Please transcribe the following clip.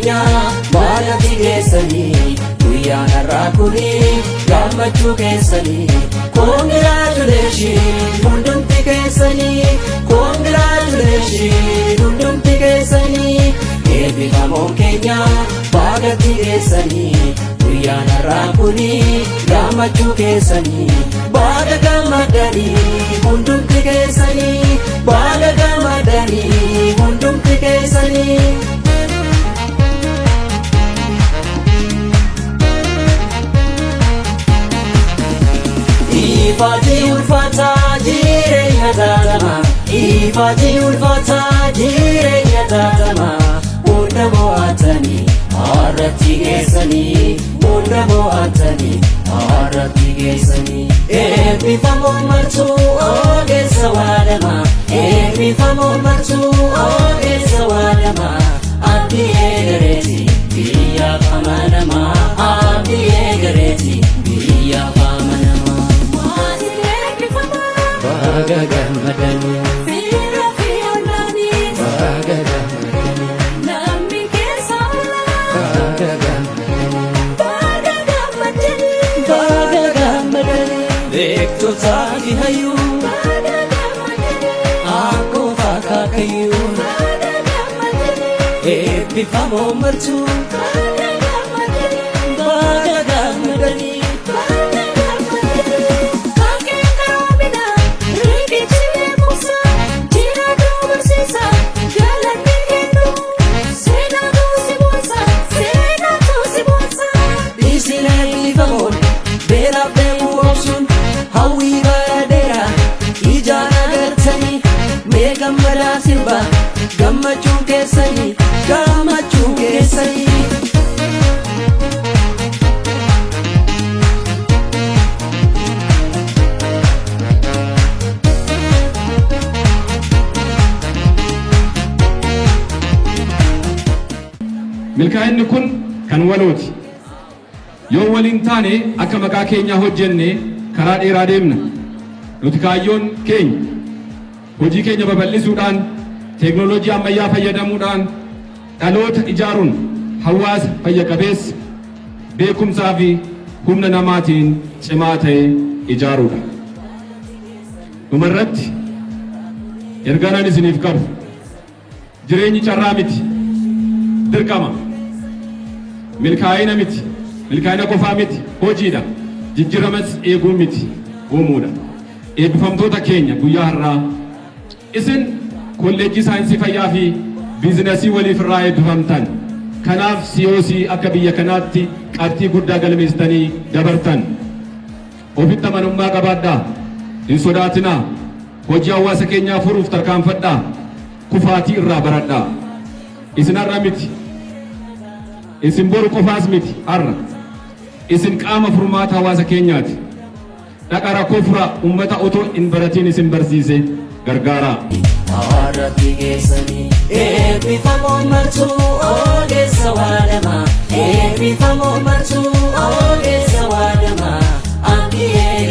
keenya baagatti geessanii, guyyaan har'aa kuni gammachuu keessanii. Congratulation hundumti keessanii, congratulation hundumti keessanii. Eebbifamoon keenya baagatti geessanii, guyyaan har'aa kuni gammachuu keessanii. Baga gammadanii hundumti keessanii, baga gammadanii hundumti keessanii. Ifaati ulfaataa jireenya taatama, ifaati ulfaataa jireenya taatama, hunda mo'atanii har'atti geessanii, hunda mo'atanii har'atti geessanii. Eebbifamoon martuu ogeessa waadama, eebbifamoon martuu ogeessa waadama, abdii eegareeti biyyaaf amanama, abdii eegareeti biyyaaf amanama. Baga gammadanii, baga gammadanii, baga gammadanii, baga gammadanii. Beektotaa fi hayyuu, akkoof akaakayyuu, eebbifamoo martuu baga gammadanii. Isin eebbifamoon beelaaf dheebuu obsuun hawwii bara dheeraa ijaan agartanii, mee gammadaa sirbaa, gammachuun keessanii, gammachuun keessanii. Milkaa'inni kun kan walooti. Yoo waliin taane, akka maqaa keenyaa hojjenne karaa dheeraa deemna. Nuti kaayyoon keenya hojii keenya babal'isuudhaan, teeknooloojii ammayyaa fayyadamuudhaan, dhaloota ijaaruun hawaasa fayya qabeessa, beekumsaa fi humna namaatiin cimaa ta'e ijaaruudha. Dhumarratti ergaan ani isiniif qabu, jireenyi carraa miti, dirqama. Milkaa'ina miti, milkaa'ina qofaa miti, hojiidha. Jijjiiramas eeguu miti, uumuudha. Eebbifamtoota keenya guyyaa har'aa, isin kolleejjii saayinsii fayyaa fi biizinasii waliif irraa eebbifamtan. Kanaaf COC akka biyya kanaatti qabxii guddaa galmeessitanii dabartan. Ofitti amanummaa qabaadhaa. Hin sodaatinaa. Hojii hawaasa keenyaa furuuf tarkaanfadhaa. Kufaatii irraa baradhaa. Isin har'a miti. Isin boru qofaas miti, har'a. Isin qaama furmaata hawaasa keenyaati. Dhaqa rakkoo furaa, uummata otoo hin baratiin isin barsiise gargaaraa. Har'atti geessanii, eebbifamoon martuu ogeessa waadama, eebbifamoon martuu ogeessa waadama, abdii.